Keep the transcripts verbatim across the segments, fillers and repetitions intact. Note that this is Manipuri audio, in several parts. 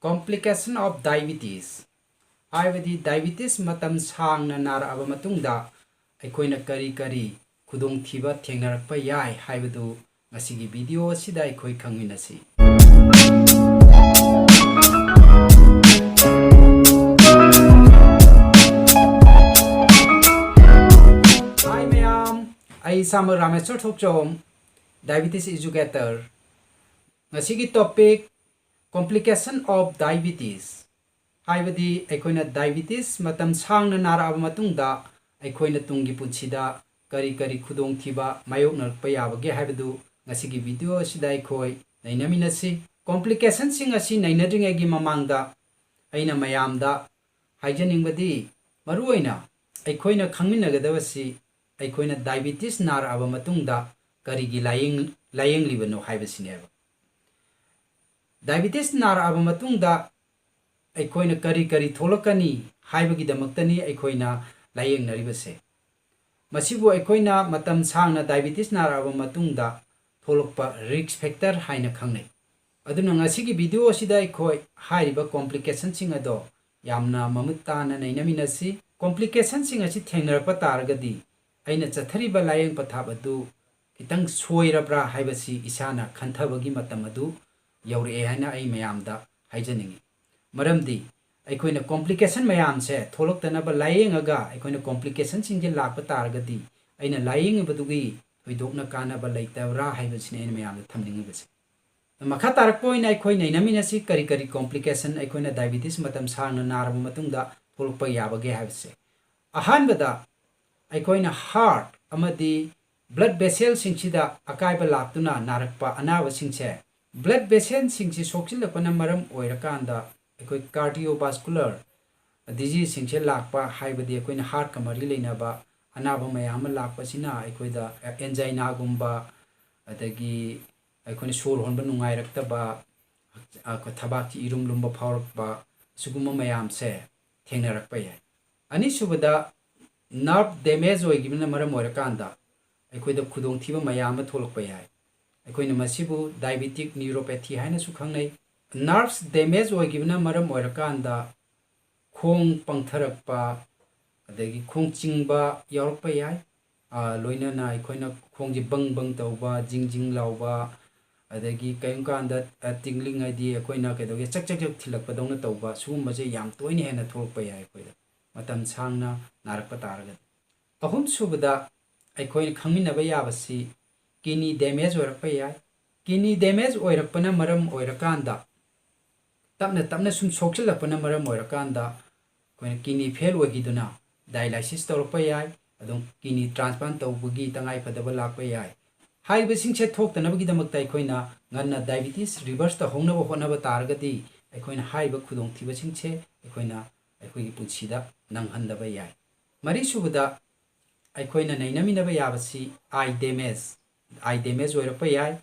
Complication of diabetes, ꯍꯥꯏꯕꯗꯤ diabetes ꯃꯇꯝ ꯁꯥꯡꯅ ꯅꯥꯔꯛꯑꯕ ꯃꯇꯨꯡꯗ ꯑꯩꯈꯣꯏꯅ ꯀꯔꯤ ꯀꯔꯤ ꯈꯨꯗꯣꯡꯊꯤꯕ ꯊꯦꯡꯅꯔꯛꯄ ꯌꯥꯏ ꯍꯥꯏꯕꯗꯨ ꯉꯁꯤꯒꯤ video ꯑꯁꯤꯗ ꯑꯩꯈꯣꯏ ꯈꯪꯃꯤꯟꯅꯁꯤ꯫ Hi ꯃꯌꯥꯝ, ꯑꯩ ꯏꯁꯥꯃꯛ ꯔꯥꯃꯦꯁꯣꯔ ꯊꯣꯛꯆꯣꯝ, diabetes educator꯫ ꯉꯁꯤꯒꯤ topic, complication of diabetes, ꯍꯥꯏꯕꯗꯤ ꯑꯩꯈꯣꯏꯅ diabetes ꯃꯇꯝ ꯁꯥꯡꯅ ꯅꯥꯔꯛꯑꯕ ꯃꯇꯨꯡꯗ ꯑꯩꯈꯣꯏꯅ ꯇꯨꯡꯒꯤ ꯄꯨꯟꯁꯤꯗ ꯀꯔꯤ ꯀꯔꯤ ꯈꯨꯗꯣꯡꯊꯤꯕ ꯃꯥꯌꯣꯛꯅꯔꯛꯄ ꯌꯥꯕꯒꯦ ꯍꯥꯏꯕꯗꯨ ꯉꯁꯤꯒꯤ video ꯑꯁꯤꯗ ꯑꯩꯈꯣꯏ ꯅꯩꯅꯃꯤꯟꯅꯁꯤ꯫ Complicationꯁꯤꯡ ꯑꯁꯤ ꯅꯩꯅꯗ꯭ꯔꯤꯉꯩꯒꯤ ꯃꯃꯥꯡꯗ ꯑꯩꯅ ꯃꯌꯥꯝꯗ ꯍꯥꯏꯖꯅꯤꯡꯕꯗꯤ, ꯃꯔꯨꯑꯣꯏꯅ ꯑꯩꯈꯣꯏꯅ ꯈꯪꯃꯤꯟꯅꯒꯗꯕꯁꯤ ꯑꯩꯈꯣꯏꯅ diabetes ꯅꯥꯔꯛꯑꯕ ꯃꯇꯨꯡꯗ ꯀꯔꯤꯒꯤ ꯂꯥꯌꯦꯡ-, ꯂꯥꯌꯦꯡꯂꯤꯕꯅꯣ ꯍꯥꯏꯕꯁꯤꯅꯦꯕ꯫ Diabetes ꯅꯥꯔꯛꯑꯕ ꯃꯇꯨꯡꯗ ꯑꯩꯈꯣꯏꯅ ꯀꯔꯤ ꯀꯔꯤ ꯊꯣꯛꯂꯛꯀꯅꯤ ꯍꯥꯏꯕꯒꯤꯗꯃꯛꯇꯅꯤ ꯑꯩꯈꯣꯏꯅ ꯂꯥꯌꯦꯡꯅꯔꯤꯕꯁꯦ꯫ ꯃꯁꯤꯕꯨ ꯑꯩꯈꯣꯏꯅ ꯃꯇꯝ ꯁꯥꯡꯅ diabetes ꯅꯥꯔꯛꯑꯕ ꯃꯇꯨꯡꯗ ꯊꯣꯛꯂꯛꯄ risk factor ꯍꯥꯏꯅ ꯈꯪꯅꯩ꯫ ꯑꯗꯨꯅ ꯉꯁꯤꯒꯤ video ꯑꯁꯤꯗ ꯑꯩꯈꯣꯏ ꯍꯥꯏꯔꯤꯕ complicationꯁꯤꯡ ꯑꯗꯣ ꯌꯥꯝꯅ ꯃꯃꯨꯠ ꯇꯥꯅ ꯅꯩꯅꯃꯤꯟꯅꯁꯤ꯫ Complicationꯁꯤꯡ ꯑꯁꯤ ꯊꯦꯡꯅꯔꯛꯄ ꯇꯥꯔꯒꯗꯤ ꯑꯩꯅ ꯆꯠꯊꯔꯤꯕ ꯂꯥꯌꯦꯡ ꯄꯊꯥꯞ ꯑꯗꯨ ꯈꯤꯇꯪ ꯁꯣꯏꯔꯕ꯭ꯔꯥ ꯍꯥꯏꯕꯁꯤ ꯏꯁꯥꯅ ꯈꯟꯊꯕꯒꯤ ꯃꯇꯝ ꯑꯗꯨ ꯌꯧꯔꯛꯑꯦ ꯍꯥꯏꯅ ꯑꯩ ꯃꯌꯥꯝꯗ ꯍꯥꯏꯖꯅꯤꯡꯏ꯫ ꯃꯔꯝꯗꯤ ꯑꯩꯈꯣꯏꯅ complication ꯃꯌꯥꯝꯁꯦ ꯊꯣꯛꯂꯛꯇꯅꯕ ꯂꯥꯌꯦꯡꯉꯒ ꯑꯩꯈꯣꯏꯅ complicationꯁꯤꯡꯁꯦ ꯂꯥꯛꯄ ꯇꯥꯔꯒꯗꯤ ꯑꯩꯅ ꯂꯥꯌꯦꯡꯉꯤꯕꯗꯨꯒꯤ ꯊꯣꯏꯗꯣꯛꯅ ꯀꯥꯟꯅꯕ ꯂꯩꯇꯕ꯭ꯔꯥ ꯍꯥꯏꯕꯁꯤꯅꯤ ꯑꯩꯅ ꯃꯌꯥꯝꯗ ꯊꯝꯅꯤꯡꯉꯤꯕꯁꯦ꯫ ꯃꯈꯥ ꯇꯥꯔꯛꯄ ꯑꯣꯏꯅ ꯑꯩꯈꯣꯏ ꯅꯩꯅꯃꯤꯟꯅꯁꯤ ꯀꯔꯤ ꯀꯔꯤ complication ꯑꯩꯈꯣꯏꯅ diabetes ꯃꯇꯝ ꯁꯥꯡꯅ ꯅꯥꯔꯕ ꯃꯇꯨꯡꯗ ꯊꯣꯛꯂꯛꯄ ꯌꯥꯕꯒꯦ ꯍꯥꯏꯕꯁꯦ꯫ ꯑꯍꯥꯟꯕꯗ ꯑꯩꯈꯣꯏꯅ heart ꯑꯃꯗꯤ blood vesselꯁꯤꯡꯁꯤꯗ ꯑꯀꯥꯏꯕ ꯂꯥꯛꯇꯨꯅ ꯅꯥꯔꯛꯄ ꯑꯅꯥꯕꯁꯤꯡꯁꯦ, blood vesselꯁꯤꯡꯁꯤ ꯁꯣꯛꯆꯤꯜꯂꯛꯄꯅ ꯃꯔꯝ ꯑꯣꯏꯔꯀꯥꯟꯗ ꯑꯩꯈꯣꯏ cardiovascular diseaseꯁꯤꯡꯁꯦ ꯂꯥꯛꯄ, ꯍꯥꯏꯕꯗꯤ ꯑꯩꯈꯣꯏꯅ heartꯀ ꯃꯔꯤ ꯂꯩꯅꯕ ꯑꯅꯥꯕ ꯃꯌꯥꯝ ꯑꯃ ꯂꯥꯛꯄꯁꯤꯅ ꯑꯩꯈꯣꯏꯗ anginas ꯒꯨꯝꯕ, ꯑꯗꯒꯤ ꯑꯩꯈꯣꯏꯅ ꯁꯣꯔ ꯍꯣꯟꯕ ꯅꯨꯡꯉꯥꯏꯔꯛꯇꯕ, ꯑꯩꯈꯣꯏ ꯊꯕꯥꯛꯀꯤ ꯏꯔꯨꯝ ꯂꯨꯝꯕ ꯐꯥꯎꯔꯛꯄ, ꯑꯁꯤꯒꯨꯝꯕ ꯃꯌꯥꯝꯁꯦ ꯊꯦꯡꯅꯔꯛꯄ ꯌꯥꯏ꯫ ꯑꯅꯤꯁꯨꯕꯗ, nerve damage ꯑꯣꯏꯈꯤꯕꯅ ꯃꯔꯝ ꯑꯣꯏꯔꯀꯥꯟꯗ ꯑꯩꯈꯣꯏꯗ ꯈꯨꯗꯣꯡꯊꯤꯕ ꯃꯌꯥꯝ ꯑꯃ ꯊꯣꯛꯂꯛꯄ ꯌꯥꯏ꯫ ꯑꯩꯈꯣꯏꯅ ꯃꯁꯤꯕꯨ diabetic neuropathy ꯍꯥꯏꯅꯁꯨ ꯈꯪꯅꯩ꯫ Nerves damage ꯑꯣꯏꯈꯤꯕꯅ ꯃꯔꯝ ꯑꯣꯏꯔꯀꯥꯟꯗ ꯈꯣꯡ ꯄꯪꯊꯔꯛꯄ, ꯑꯗꯒꯤ ꯈꯣꯡ ꯆꯤꯡꯕ ꯌꯥꯎꯔꯛꯄ ꯌꯥꯏ꯫ ꯑ, ꯂꯣꯏꯅꯅ ꯑꯩꯈꯣꯏꯅ ꯈꯣꯡꯁꯦ ꯕꯪ ꯕꯪ ꯇꯧꯕ, ꯖꯤꯡ ꯖꯤꯡ ꯂꯥꯎꯕ, ꯑꯗꯒꯤ ꯀꯔꯤꯒꯨꯝꯕ ꯀꯥꯟꯗ, ꯑ, tingling ꯍꯥꯏꯗꯤ ꯑꯩꯈꯣꯏꯅ ꯀꯩꯗꯧꯒꯦ, ꯆꯛ ꯆꯛ ꯆꯛ ꯊꯤꯜꯂꯛꯄꯗꯧꯅ ꯇꯧꯕ, ꯁꯤꯒꯨꯝꯕꯁꯦ ꯌꯥꯝ ꯇꯣꯏꯅ ꯍꯦꯟꯅ ꯊꯣꯛꯂꯛꯄ ꯌꯥꯏ ꯑꯩꯈꯣꯏꯗ꯫ ꯃꯇꯝ ꯁꯥꯡꯅ ꯅꯥꯔꯛꯄ ꯇꯥꯔꯒꯗꯤ꯫ ꯑꯍꯨꯝꯁꯨꯕꯗ ꯑꯩꯈꯣꯏꯅ ꯈꯪꯃꯤꯟꯅꯕ ꯌꯥꯕꯁꯤ kidney damage ꯑꯣꯏꯔꯛꯄ ꯌꯥꯏ꯫ Kidney damage ꯑꯣꯏꯔꯛꯄꯅ ꯃꯔꯝ ꯑꯣꯏꯔꯀꯥꯟꯗ, ꯇꯞꯅ ꯇꯞꯅ ꯁꯨꯝ ꯁꯣꯛꯆꯤꯜꯂꯛꯄꯅ ꯃꯔꯝ ꯑꯣꯏꯔꯀꯥꯟꯗ ꯑꯩꯈꯣꯏꯅ kidney fail ꯑꯣꯏꯈꯤꯗꯨꯅ dialysis ꯇꯧꯔꯛꯄ ꯌꯥꯏ, ꯑꯗꯨꯝ kidney transplant ꯇꯧꯕꯒꯤ ꯇꯉꯥꯏꯐꯗꯕ ꯂꯥꯛꯄ ꯌꯥꯏ꯫ ꯍꯥꯏꯔꯤꯕꯁꯤꯡꯁꯦ ꯊꯣꯛꯇꯅꯕꯒꯤꯗꯃꯛꯇ ꯑꯩꯈꯣꯏꯅ ꯉꯟꯅ diabetes reverse ꯇꯧꯍꯧꯅꯕ ꯍꯣꯠꯅꯕ ꯇꯥꯔꯒꯗꯤ ꯑꯩꯈꯣꯏꯅ ꯍꯥꯏꯔꯤꯕ ꯈꯨꯗꯣꯡꯊꯤꯕꯁꯤꯡꯁꯦ ꯑꯩꯈꯣꯏꯅ ꯑꯩꯈꯣꯏꯒꯤ ꯄꯨꯟꯁꯤꯗ ꯅꯪꯍꯟꯗꯕ ꯌꯥꯏ꯫ ꯃꯔꯤꯁꯨꯕꯗ ꯑꯩꯈꯣꯏꯅ ꯅꯩꯅꯃꯤꯟꯅꯕ ꯌꯥꯕꯁꯤ eye damage, eye damage ꯑꯣꯏꯔꯛꯄ ꯌꯥꯏ,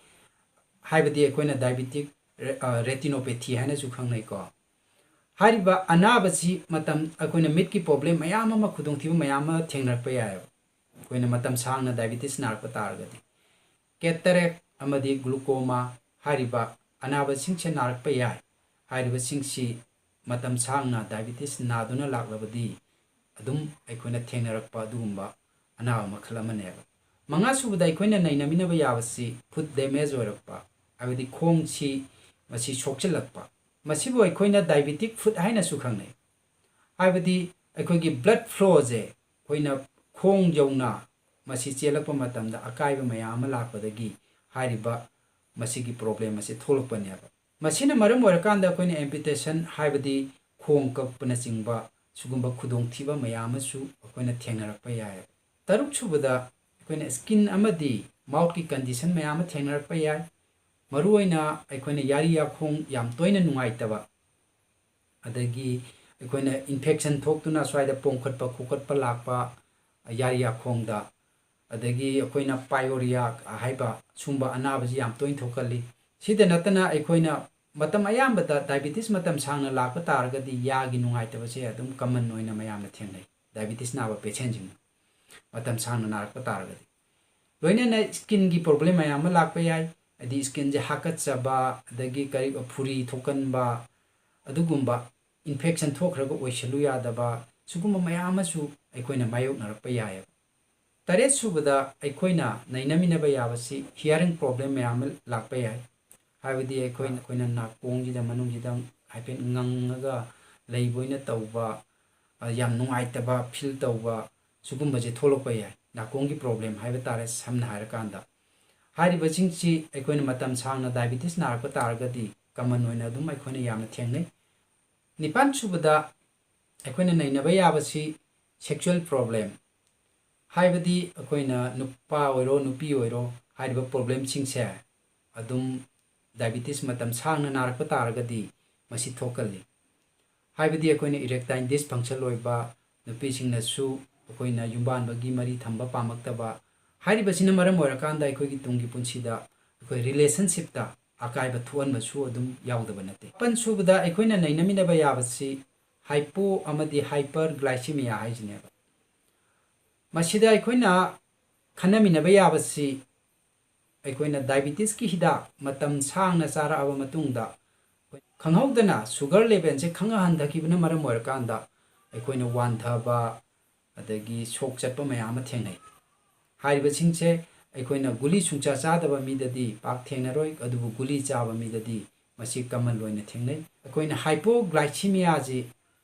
ꯍꯥꯏꯕꯗꯤ ꯑꯩꯈꯣꯏꯅ diabetic re-, ꯑ, retinopathy ꯍꯥꯏꯅꯁꯨ ꯈꯪꯅꯩꯀꯣ꯫ ꯍꯥꯏꯔꯤꯕ ꯑꯅꯥꯕꯁꯤ ꯃꯇꯝ, ꯑꯩꯈꯣꯏꯅ ꯃꯤꯠꯀꯤ problem ꯃꯌꯥꯝ ꯑꯃ, ꯈꯨꯗꯣꯡꯊꯤꯕ ꯃꯌꯥꯝ ꯑꯃ ꯊꯦꯡꯅꯔꯛꯄ ꯌꯥꯏꯑꯕ, ꯑꯩꯈꯣꯏꯅ ꯃꯇꯝ ꯁꯥꯡꯅ diabetes ꯅꯥꯔꯛꯄ ꯇꯥꯔꯒꯗꯤ꯫ Cataract ꯑꯃꯗꯤ glaucoma ꯍꯥꯏꯔꯤꯕ ꯑꯅꯥꯕꯁꯤꯡꯁꯦ ꯅꯥꯔꯛꯄ ꯌꯥꯏ꯫ ꯍꯥꯏꯔꯤꯕꯁꯤꯡꯁꯤ ꯃꯇꯝ ꯁꯥꯡꯅ diabetes ꯅꯥꯗꯨꯅ ꯂꯥꯛꯂꯕꯗꯤ ꯑꯗꯨꯝ ꯑꯩꯈꯣꯏꯅ ꯊꯦꯡꯅꯔꯛꯄ ꯑꯗꯨꯒꯨꯝꯕ ꯑꯅꯥꯕ ꯃꯈꯜ ꯑꯃꯅꯦꯕ꯫ ꯃꯉꯥꯁꯨꯕꯗ ꯑꯩꯈꯣꯏꯅ ꯅꯩꯅꯃꯤꯟꯅꯕ ꯌꯥꯕꯁꯤ foot damage ꯑꯣꯏꯔꯛꯄ, ꯍꯥꯏꯕꯗꯤ ꯈꯣꯡꯁꯤ ꯃꯁꯤ ꯁꯣꯛꯆꯤꯜꯂꯛꯄ꯫ ꯃꯁꯤꯕꯨ ꯑꯩꯈꯣꯏꯅ diabetic foot ꯍꯥꯏꯅꯁꯨ ꯈꯪꯅꯩ꯫ ꯍꯥꯏꯕꯗꯤ ꯑꯩꯈꯣꯏꯒꯤ blood flowꯁꯦ ꯑꯩꯈꯣꯏꯅ ꯈꯣꯡ ꯌꯧꯅ ꯃꯁꯤ ꯆꯦꯜꯂꯛꯄ ꯃꯇꯝꯗ ꯑꯀꯥꯏꯕ ꯃꯌꯥꯝ ꯑꯃ ꯂꯥꯛꯄꯗꯒꯤ ꯍꯥꯏꯔꯤꯕ ꯃꯁꯤꯒꯤ problem ꯑꯁꯤ ꯊꯣꯛꯂꯛꯄꯅꯦꯕ꯫ ꯃꯁꯤꯅ ꯃꯔꯝ ꯑꯣꯏꯔꯀꯥꯟꯗ ꯑꯩꯈꯣꯏꯅ amputation ꯍꯥꯏꯕꯗꯤ ꯈꯣꯡ ꯀꯛꯄꯅꯆꯤꯡꯕ ꯁꯤꯒꯨꯝꯕ ꯈꯨꯗꯣꯡꯊꯤꯕ ꯃꯌꯥꯝ ꯑꯃꯁꯨ ꯑꯩꯈꯣꯏꯅ ꯊꯦꯡꯅꯔꯛꯄ ꯌꯥꯏ꯫ ꯇꯔꯨꯛꯁꯨꯕꯗ ꯑꯩꯈꯣꯏꯅ skin ꯑꯃꯗꯤ mouthꯀꯤ condition ꯃꯌꯥꯝ ꯑꯃ ꯊꯦꯡꯅꯔꯛꯄ ꯌꯥꯏ꯫ ꯃꯔꯨꯑꯣꯏꯅ ꯑꯩꯈꯣꯏꯅ ꯌꯥꯔꯤ ꯌꯥꯈꯣꯡ ꯌꯥꯝ ꯇꯣꯏꯅ ꯅꯨꯡꯉꯥꯏꯇꯕ, ꯑꯗꯒꯤ ꯑꯩꯈꯣꯏꯅ infection ꯊꯣꯛꯇꯨꯅ ꯁ꯭ꯋꯥꯏꯗ ꯄꯣꯝꯈꯠꯄ ꯈꯣꯀꯠꯄ ꯂꯥꯛꯄ, ꯌꯥꯔꯤ ꯌꯥꯈꯣꯡꯗ, ꯑꯗꯒꯤ ꯑꯩꯈꯣꯏꯅ pyorrhea ꯍꯥꯏꯕ ꯁꯨꯝꯕ ꯑꯅꯥꯕꯁꯤ ꯌꯥꯝ ꯇꯣꯏꯅ ꯊꯣꯛꯀꯜꯂꯤ꯫ ꯁꯤꯗ ꯅꯠꯇꯅ ꯑꯩꯈꯣꯏꯅ ꯃꯇꯝ ꯑꯌꯥꯝꯕꯗ diabetes ꯃꯇꯝ ꯁꯥꯡꯅ ꯂꯥꯛꯄ ꯇꯥꯔꯒꯗꯤ ꯌꯥꯒꯤ ꯅꯨꯡꯉꯥꯏꯇꯕꯁꯦ ꯑꯗꯨꯝ common ꯑꯣꯏꯅ ꯃꯌꯥꯝꯅ ꯊꯦꯡꯅꯩ, diabetes ꯅꯥꯕ patientꯁꯤꯡꯅ ꯃꯇꯝ ꯁꯥꯡꯅ ꯅꯥꯔꯛꯄ ꯇꯥꯔꯒꯗꯤ꯫ ꯂꯣꯏꯅꯅ skinꯒꯤ problem ꯃꯌꯥꯝ ꯑꯃ ꯂꯥꯛꯄ ꯌꯥꯏ꯫ ꯍꯥꯏꯗꯤ skinꯁꯦ ꯍꯥꯀꯠꯆꯕ, ꯑꯗꯒꯤ ꯀꯔꯤ, ꯐꯨꯔꯤ ꯊꯣꯛꯀꯟꯕ, ꯑꯗꯨꯒꯨꯝꯕ infection ꯊꯣꯛꯈ꯭ꯔꯒ ꯑꯣꯏꯁꯜꯂꯨ ꯌꯥꯗꯕ, ꯁꯤꯒꯨꯝꯕ ꯃꯌꯥꯝ ꯑꯃꯁꯨ ꯑꯩꯈꯣꯏꯅ ꯃꯥꯌꯣꯛꯅꯔꯛꯄ ꯌꯥꯏꯑꯕ꯫ ꯇꯔꯦꯠ ꯁꯨꯕꯗ ꯑꯩꯈꯣꯏꯅ ꯅꯩꯅꯃꯤꯟꯅꯕ ꯌꯥꯕꯁꯤ hearing problem ꯃꯌꯥꯝ ꯑꯃ ꯂꯥꯛꯄ ꯌꯥꯏ꯫ ꯍꯥꯏꯕꯗꯤ ꯑꯩꯈꯣꯏꯅ, ꯑꯩꯈꯣꯏꯅ ꯅꯥꯀꯣꯡꯁꯤꯗ, ꯃꯅꯨꯡꯁꯤꯗ ꯍꯥꯏꯐꯦꯠ ꯉꯪꯉꯒ ꯂꯩꯕ ꯑꯣꯏꯅ ꯇꯧꯕ, ꯑ, ꯌꯥꯝ ꯅꯨꯡꯉꯥꯏꯇꯕ feel ꯇꯧꯕ, ꯁꯤꯒꯨꯝꯕꯁꯦ ꯊꯣꯛꯂꯛꯄ ꯌꯥꯏ꯫ ꯅꯥꯀꯣꯡꯒꯤ problem ꯍꯥꯏꯕ ꯇꯥꯔꯦ, ꯁꯝꯅ ꯍꯥꯏꯔꯀꯥꯟꯗ꯫ ꯍꯥꯏꯔꯤꯕꯁꯤꯡꯁꯤ ꯑꯩꯈꯣꯏꯅ ꯃꯇꯝ ꯁꯥꯡꯅ diabetes ꯅꯥꯔꯛꯄ ꯇꯥꯔꯒꯗꯤ common ꯑꯣꯏꯅ ꯑꯗꯨꯝ ꯑꯩꯈꯣꯏꯅ ꯌꯥꯝꯅ ꯊꯦꯡꯅꯩ꯫ ꯅꯤꯄꯥꯟ ꯁꯨꯕꯗ ꯑꯩꯈꯣꯏꯅ ꯅꯩꯅꯕ ꯌꯥꯕꯁꯤ sexual problem꯫ ꯍꯥꯏꯕꯗꯤ ꯑꯩꯈꯣꯏꯅ ꯅꯨꯄꯥ ꯑꯣꯏꯔꯣ, ꯅꯨꯄꯤ ꯑꯣꯏꯔꯣ, ꯍꯥꯏꯔꯤꯕ problemꯁꯤꯡꯁꯦ ꯑꯗꯨꯝ diabetes ꯃꯇꯝ ꯁꯥꯡꯅ ꯅꯥꯔꯛꯄ ꯇꯥꯔꯒꯗꯤ ꯃꯁꯤ ꯊꯣꯛꯀꯜꯂꯤ꯫ ꯍꯥꯏꯕꯗꯤ ꯑꯩꯈꯣꯏꯅ erectile dysfunction ꯑꯣꯏꯕ, ꯅꯨꯄꯤꯁꯤꯡꯅꯁꯨ ꯑꯩꯈꯣꯏꯅ ꯌꯨꯝꯕꯥꯟꯕꯒꯤ ꯃꯔꯤ ꯊꯝꯕ ꯄꯥꯝꯃꯛꯇꯕ, ꯍꯥꯏꯔꯤꯕꯁꯤꯅ ꯃꯔꯝ ꯑꯣꯏꯔꯀꯥꯟꯗ ꯑꯩꯈꯣꯏꯒꯤ ꯇꯨꯡꯒꯤ ꯄꯨꯟꯁꯤꯗ ꯑꯩꯈꯣꯏ relationshipꯇ ꯑꯀꯥꯏꯕ ꯊꯣꯛꯍꯟꯕꯁꯨ ꯑꯗꯨꯝ ꯌꯥꯎꯗꯕ ꯅꯠꯇꯦ꯫ ꯃꯥꯄꯟ ꯁꯨꯕꯗ ꯑꯩꯈꯣꯏꯅ ꯅꯩꯅꯃꯤꯟꯅꯕ ꯌꯥꯕꯁꯤ hypo ꯑꯃꯗꯤ hyperglycemia ꯍꯥꯏꯁꯤꯅꯦꯕ꯫ ꯃꯁꯤꯗ ꯑꯩꯈꯣꯏꯅ ꯈꯟꯅꯃꯤꯟꯅꯕ ꯌꯥꯕꯁꯤ, ꯑꯩꯈꯣꯏꯅ diabetesꯀꯤ ꯍꯤꯗꯥꯛ ꯃꯇꯝ ꯁꯥꯡꯅ ꯆꯥꯔꯛꯑꯕ ꯃꯇꯨꯡꯗ, ꯈꯪꯍꯧꯗꯅ sugar levelꯁꯦ ꯈꯪꯍꯟ ꯍꯟꯊꯈꯤꯕꯅ ꯃꯔꯝ ꯑꯣꯏꯔꯀꯥꯟꯗ ꯑꯩꯈꯣꯏꯅ ꯋꯥꯟꯊꯕ, ꯑꯗꯒꯤ ꯁꯣꯛ ꯆꯠꯄ ꯃꯌꯥꯝ ꯑꯃ ꯊꯦꯡꯅꯩ꯫ ꯍꯥꯏꯔꯤꯕꯁꯤꯡꯁꯦ ꯑꯩꯈꯣꯏꯅ ꯒꯨꯂꯤ ꯁꯨꯡꯆꯥ ꯆꯥꯗꯕ ꯃꯤꯗꯗꯤ ꯄꯥꯛ ꯊꯦꯡꯅꯔꯣꯏ, ꯑꯗꯨꯕꯨ ꯒꯨꯂꯤ ꯆꯥꯕ ꯃꯤꯗꯗꯤ ꯃꯁꯤ common ꯑꯣꯏꯅ ꯊꯦꯡꯅꯩ꯫ ꯑꯩꯈꯣꯏꯅ hypoglycemiaꯁꯤ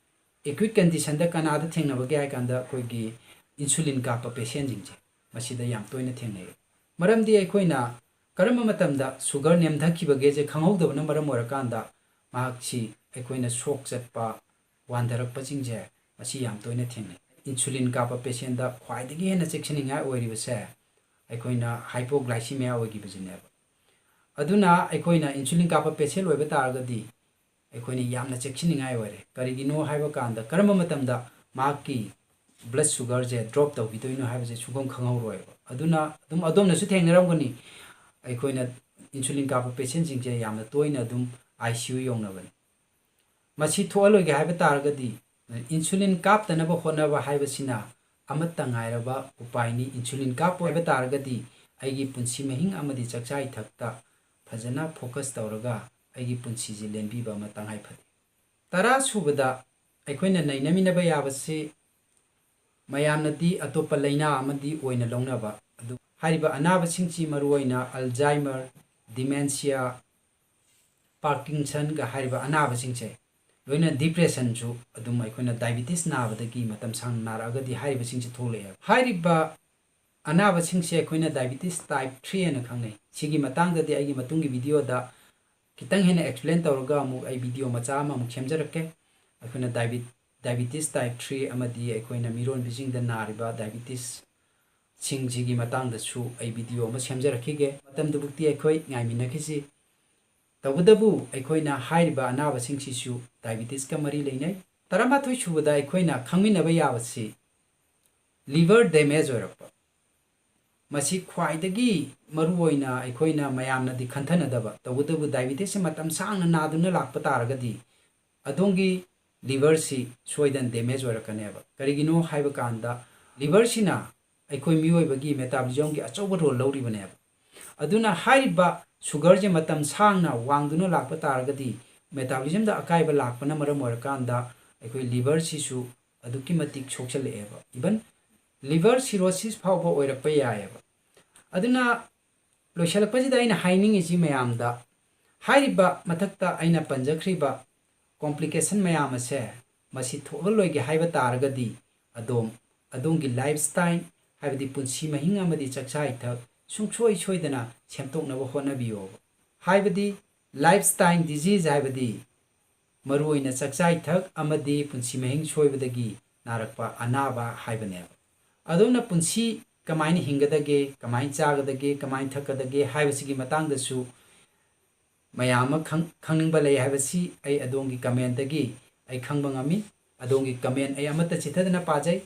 acute conditionꯗ ꯀꯅꯥꯗ ꯊꯦꯡꯅꯕꯒꯦ ꯍꯥꯏ ꯀꯥꯟꯗ, ꯑꯩꯈꯣꯏꯒꯤ insulin ꯀꯥꯞꯄ patientꯁꯤꯡꯁꯦ ꯃꯁꯤꯗ ꯌꯥꯝ ꯇꯣꯏꯅ ꯊꯦꯡꯅꯩ꯫ ꯃꯔꯝꯗꯤ ꯑꯩꯈꯣꯏꯅ ꯀꯔꯝꯕ ꯃꯇꯝꯗ sugar ꯅꯦꯝꯊꯈꯤꯕꯒꯦꯁꯦ ꯈꯪꯍꯧꯗꯕꯅ ꯃꯔꯝ ꯑꯣꯏꯔꯀꯥꯟꯗ ꯃꯍꯥꯛꯁꯤ ꯑꯩꯈꯣꯏꯅ ꯁꯣꯛ ꯆꯠꯄ, ꯋꯥꯟꯊꯔꯛꯄꯁꯤꯡꯁꯦ ꯃꯁꯤ ꯌꯥꯝ ꯇꯣꯏꯅ ꯊꯦꯡꯅꯩ꯫ Insulin ꯀꯥꯞꯄ patientꯗ ꯈ꯭ꯋꯥꯏꯗꯒꯤ ꯍꯦꯟꯅ ꯆꯦꯛꯁꯤꯟꯅꯤꯡꯉꯥꯏ ꯑꯣꯏꯔꯤꯕꯁꯦ ꯑꯩꯈꯣꯏꯅ hypoglycemia ꯑꯣꯏꯈꯤꯕꯁꯤꯅꯦꯕ꯫ ꯑꯗꯨꯅ ꯑꯩꯈꯣꯏꯅ insulin ꯀꯥꯞꯄ patient ꯑꯣꯏꯕ ꯇꯥꯔꯒꯗꯤ ꯑꯩꯈꯣꯏꯅ ꯌꯥꯝꯅ ꯆꯦꯛꯁꯤꯟꯅꯤꯡꯉꯥꯏ ꯑꯣꯏꯔꯦ꯫ ꯀꯔꯤꯒꯤꯅꯣ ꯍꯥꯏꯕ ꯀꯥꯟꯗ ꯀꯔꯝꯕ ꯃꯇꯝꯗ ꯃꯍꯥꯛꯀꯤ blood sugarꯁꯦ drop ꯇꯧꯈꯤꯗꯣꯏꯅꯣ ꯍꯥꯏꯕꯁꯦ ꯁꯨꯡꯈꯪ ꯈꯪꯍꯧꯔꯣꯏꯕ꯫ ꯑꯗꯨꯅ ꯑꯗꯨꯝ ꯑꯗꯣꯝꯅꯁꯨ ꯊꯦꯡꯅꯔꯝꯒꯅꯤ, ꯑꯩꯈꯣꯏꯅ insulin ꯀꯥꯞꯄ patientꯁꯤꯡꯁꯦ ꯌꯥꯝꯅ ꯇꯣꯏꯅ ꯑꯗꯨꯝ ICU ꯌꯧꯅꯕꯅꯤ꯫ ꯃꯁꯤ ꯊꯣꯛꯍꯜꯂꯣꯏꯒꯦ ꯍꯥꯏꯕ ꯇꯥꯔꯒꯗꯤ insulin ꯀꯥꯞꯇꯅꯕ ꯍꯣꯠꯅꯕ ꯍꯥꯏꯕꯁꯤꯅ ꯑꯃꯠꯇ ꯉꯥꯏꯔꯕ ꯎꯄꯥꯏꯅꯤ꯫ Insulin ꯀꯥꯞꯄꯣꯏ ꯍꯥꯏꯕ ꯇꯥꯔꯒꯗꯤ ꯑꯩꯒꯤ ꯄꯨꯟꯁꯤ ꯃꯍꯤꯡ ꯑꯃꯗꯤ ꯆꯥꯛꯆꯥ ꯏꯊꯛꯇ ꯐꯖꯅ focus ꯇꯧꯔꯒ ꯑꯩꯒꯤ ꯄꯨꯟꯁꯤꯁꯤ ꯂꯦꯟꯕꯤꯕ ꯑꯃ ꯇꯉꯥꯏ ꯐꯗꯦ꯫ ꯇꯔꯥ ꯁꯨꯕꯗ ꯑꯩꯈꯣꯏꯅ ꯅꯩꯅꯃꯤꯟꯅꯕ ꯌꯥꯕꯁꯤ ꯃꯌꯥꯝꯅꯗꯤ ꯑꯇꯣꯞꯄ ꯂꯥꯏꯅꯥ ꯑꯃꯗꯤ ꯑꯣꯏꯅ ꯂꯧꯅꯕ ꯑꯗꯨ ꯍꯥꯏꯔꯤꯕ ꯑꯅꯥꯕꯁꯤꯡꯁꯤ ꯃꯔꯨꯑꯣꯏꯅ Alzheimer, dementia, Parkinsonꯒ ꯍꯥꯏꯔꯤꯕ ꯑꯅꯥꯕꯁꯤꯡꯁꯦ, ꯂꯣꯏꯅ depressionꯁꯨ ꯑꯗꯨꯝ ꯑꯩꯈꯣꯏꯅ diabetes ꯅꯥꯕꯗꯒꯤ ꯃꯇꯝ ꯁꯥꯡꯅ ꯅꯥꯔꯛꯑꯒꯗꯤ ꯍꯥꯏꯔꯤꯕꯁꯤꯡꯁꯦ ꯊꯣꯛꯂꯛꯑꯦꯕ꯫ ꯍꯥꯏꯔꯤꯕ ꯑꯅꯥꯕꯁꯤꯡꯁꯦ ꯑꯩꯈꯣꯏꯅ diabetes type three ꯍꯥꯏꯅ ꯈꯪꯅꯩ꯫ ꯁꯤꯒꯤ ꯃꯇꯥꯡꯗꯗꯤ ꯑꯩꯒꯤ ꯃꯇꯨꯡꯒꯤ videoꯗ ꯈꯤꯇꯪ ꯍꯦꯟꯅ explain ꯇꯧꯔꯒ ꯑꯃꯨꯛ ꯑꯩ video ꯃꯆꯥ ꯑꯃꯃꯨꯛ ꯁꯦꯝꯖꯔꯛꯀꯦ꯫ ꯑꯩꯈꯣꯏꯅ diabe-, diabetes type three ꯑꯃꯗꯤ ꯑꯩꯈꯣꯏꯅ ꯃꯤꯔꯣꯟꯕꯤꯁꯤꯡꯗ ꯅꯥꯔꯤꯕ diabetes ꯁꯤꯡꯁꯤꯒꯤ ꯃꯇꯥꯡꯗꯁꯨ ꯑꯩ video ꯑꯃ ꯁꯦꯝꯖꯔꯛꯈꯤꯒꯦ꯫ ꯃꯇꯝꯗꯨꯕꯨꯛꯇꯤ ꯑꯩꯈꯣꯏ ꯉꯥꯏꯃꯤꯟꯅꯈꯤꯁꯤ꯫ ꯇꯧꯕꯇꯕꯨ ꯑꯩꯈꯣꯏꯅ ꯍꯥꯏꯔꯤꯕ ꯑꯅꯥꯕꯁꯤꯡꯁꯤꯁꯨ diabetesꯀ ꯃꯔꯤ ꯂꯩꯅꯩ꯫ ꯇꯔꯥꯃꯥꯊꯣꯏ ꯁꯨꯕꯗ ꯑꯩꯈꯣꯏꯅ ꯈꯪꯃꯤꯟꯅꯕ ꯌꯥꯕꯁꯤ liver damage ꯑꯣꯏꯔꯛꯄ꯫ ꯃꯁꯤ ꯈ꯭ꯋꯥꯏꯗꯒꯤ ꯃꯔꯨꯑꯣꯏꯅ ꯑꯩꯈꯣꯏꯅ ꯃꯌꯥꯝꯅꯗꯤ ꯈꯟꯊꯅꯗꯕ, ꯇꯧꯕꯇꯕꯨ diabetesꯁꯤ ꯃꯇꯝ ꯁꯥꯡꯅ ꯅꯥꯗꯨꯅ ꯂꯥꯛꯄ ꯇꯥꯔꯒꯗꯤ ꯑꯗꯣꯝꯒꯤ liverꯁꯤ ꯁꯣꯏꯗꯅ damage ꯑꯣꯏꯔꯛꯀꯅꯦꯕ꯫ ꯀꯔꯤꯒꯤꯅꯣ ꯍꯥꯏꯕ ꯀꯥꯟꯗ liverꯁꯤꯅ ꯑꯩꯈꯣꯏ ꯃꯤꯑꯣꯏꯕꯒꯤ metabolismꯒꯤ ꯑꯆꯧꯕ role ꯂꯧꯔꯤꯕꯅꯦꯕ꯫ ꯑꯗꯨꯅ ꯍꯥꯏꯔꯤꯕ sugarꯁꯦ ꯃꯇꯝ ꯁꯥꯡꯅ ꯋꯥꯡꯗꯨꯅ ꯂꯥꯛꯄ ꯇꯥꯔꯒꯗꯤ metabolismꯗ ꯑꯀꯥꯏꯕ ꯂꯥꯛꯄꯅ ꯃꯔꯝ ꯑꯣꯏꯔꯀꯥꯟꯗ ꯑꯩꯈꯣꯏ liverꯁꯤꯁꯨ ꯑꯗꯨꯛꯀꯤ ꯃꯇꯤꯛ ꯁꯣꯛꯆꯜꯂꯛꯑꯦꯕ꯫ Even liver cirrhosis ꯐꯥꯎꯕ ꯑꯣꯏꯔꯛꯄ ꯌꯥꯏꯑꯕ꯫ ꯑꯗꯨꯅ ꯂꯣꯏꯁꯤꯜꯂꯛꯄꯁꯤꯗ ꯑꯩꯅ ꯍꯥꯏꯅꯤꯡꯉꯤꯁꯤ ꯃꯌꯥꯝꯗ, ꯍꯥꯏꯔꯤꯕ ꯃꯊꯛꯇ ꯑꯩꯅ ꯄꯟꯖꯈ꯭ꯔꯤꯕ complication ꯃꯌꯥꯝ ꯑꯁꯦ ꯃꯁꯤ ꯊꯣꯛꯍꯜꯂꯣꯏꯒꯦ ꯍꯥꯏꯕ ꯇꯥꯔꯒꯗꯤ ꯑꯗꯣꯝ, ꯑꯗꯣꯝꯒꯤ lifestyle ꯍꯥꯏꯕꯗꯤ ꯄꯨꯟꯁꯤ ꯃꯍꯤꯡ ꯑꯃꯗꯤ ꯆꯥꯛꯆꯥ ꯏꯊꯛ ꯁꯨꯡꯁꯣꯏ ꯁꯣꯏꯗꯅ ꯁꯦꯝꯗꯣꯛꯅꯕ ꯍꯣꯠꯅꯕꯤꯌꯣꯕ꯫ ꯍꯥꯏꯕꯗꯤ lifestyle disease ꯍꯥꯏꯕꯗꯤ ꯃꯔꯨꯑꯣꯏꯅ ꯆꯥꯛꯆꯥ ꯏꯊꯛ ꯑꯃꯗꯤ ꯄꯨꯟꯁꯤ ꯃꯍꯤꯡ ꯁꯣꯏꯕꯗꯒꯤ ꯅꯥꯔꯛꯄ ꯑꯅꯥꯕ ꯍꯥꯏꯕꯅꯦꯕ꯫ ꯑꯗꯣꯝꯅ ꯄꯨꯟꯁꯤ ꯀꯃꯥꯏꯅ ꯍꯤꯡꯒꯗꯒꯦ, ꯀꯃꯥꯏꯅ ꯆꯥꯒꯗꯒꯦ, ꯀꯃꯥꯏꯅ ꯊꯛꯀꯗꯒꯦ ꯍꯥꯏꯕꯁꯤꯒꯤ ꯃꯇꯥꯡꯗꯁꯨ ꯃꯌꯥꯝ ꯑꯃ ꯈꯪ-, ꯈꯪꯅꯤꯡꯕ ꯂꯩ ꯍꯥꯏꯕꯁꯤ ꯑꯩ ꯑꯗꯣꯝꯒꯤ commentꯗꯒꯤ ꯑꯩ ꯈꯪꯕ ꯉꯝꯃꯤ꯫ ꯑꯗꯣꯝꯒꯤ comment ꯑꯩ ꯑꯃꯠꯇ ꯆꯤꯠꯊꯗꯅ ꯄꯥꯖꯩ꯫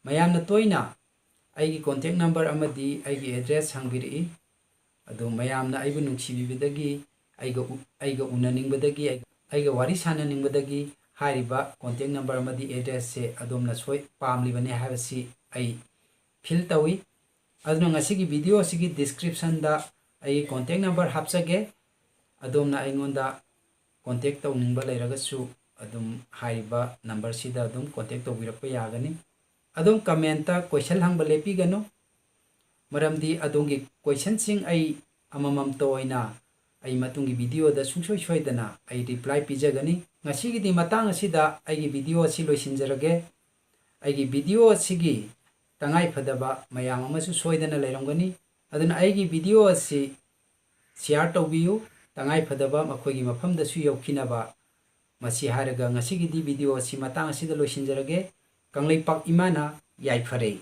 ꯃꯌꯥꯝꯅ ꯇꯣꯏꯅ ꯑꯩꯒꯤ contact number ꯑꯃꯗꯤ ꯑꯩꯒꯤ address ꯍꯪꯕꯤꯔꯛꯏ꯫ ꯑꯗꯣ ꯃꯌꯥꯝꯅ ꯑꯩꯕꯨ ꯅꯨꯡꯁꯤꯕꯤꯕꯗꯒꯤ, ꯑꯩꯒ ꯎ-, ꯑꯩꯒ ꯎꯅꯅꯤꯡꯕꯗꯒꯤ, ꯑꯩ-, ꯑꯩꯒ ꯋꯥꯔꯤ ꯁꯥꯟꯅꯅꯤꯡꯕꯗꯒꯤ ꯍꯥꯏꯔꯤꯕ contact number ꯑꯃꯗꯤ addressꯁꯦ ꯑꯗꯣꯝꯅ ꯁꯣꯏ ꯄꯥꯝꯂꯤꯕꯅꯤ ꯍꯥꯏꯕꯁꯤ ꯑꯩ feel ꯇꯧꯏ꯫ ꯑꯗꯨꯅ ꯉꯁꯤꯒꯤ video ꯑꯁꯤꯒꯤ description ꯗ ꯑꯩꯒꯤ contact number ꯍꯥꯞꯆꯒꯦ꯫ ꯑꯗꯣꯝꯅ ꯑꯩꯉꯣꯟꯗ contact ꯇꯧꯅꯤꯡꯕ ꯂꯩꯔꯒꯁꯨ ꯑꯗꯨꯝ ꯍꯥꯏꯔꯤꯕ number ꯁꯤꯗ ꯑꯗꯨꯝ contact ꯇꯧꯕꯤꯔꯛꯄ ꯌꯥꯒꯅꯤ꯫ ꯑꯗꯨꯝ comment ꯇ question ꯍꯪꯕ ꯂꯦꯞꯄꯤꯒꯅꯨ, ꯃꯔꯝꯗꯤ ꯑꯗꯣꯝꯒꯤ question ꯁꯤꯡ ꯑꯩ ꯑꯃꯃꯝꯇ ꯑꯣꯏꯅ ꯑꯩ ꯃꯇꯨꯡꯒꯤ video ꯗ ꯁꯨꯡꯁꯣꯏ ꯁꯣꯏꯗꯅ ꯑꯩ reply ꯄꯤꯖꯒꯅꯤ꯫ ꯉꯁꯤꯒꯤꯗꯤ ꯃꯇꯥꯡ ꯑꯁꯤꯗ ꯑꯩꯒꯤ video ꯑꯁꯤ ꯂꯣꯏꯁꯤꯟꯖꯔꯒꯦ꯫ ꯑꯩꯒꯤ video ꯑꯁꯤꯒꯤ ꯇꯉꯥꯏ ꯐꯗꯕ ꯃꯌꯥꯝ ꯑꯃꯁꯨ ꯁꯣꯏꯗꯅ ꯂꯩꯔꯝꯒꯅꯤ, ꯑꯗꯨꯅ ꯑꯩꯒꯤ video ꯑꯁꯤ share ꯇꯧꯕꯤꯌꯨ, ꯇꯉꯥꯏ ꯐꯗꯕ ꯃꯈꯣꯏꯒꯤ ꯃꯐꯝꯗꯁꯨ ꯌꯧꯈꯤꯅꯕ꯫ ꯃꯁꯤ ꯍꯥꯏꯔꯒ ꯉꯁꯤꯒꯤꯗꯤ video ꯑꯁꯤ ꯃꯇꯥꯡ ꯑꯁꯤꯗ ꯂꯣꯏꯁꯤꯟꯖꯔꯒꯦ꯫ ꯀꯪꯂꯩꯄꯥꯛ ꯏꯃꯥꯅ ꯌꯥꯏꯐꯔꯦ꯫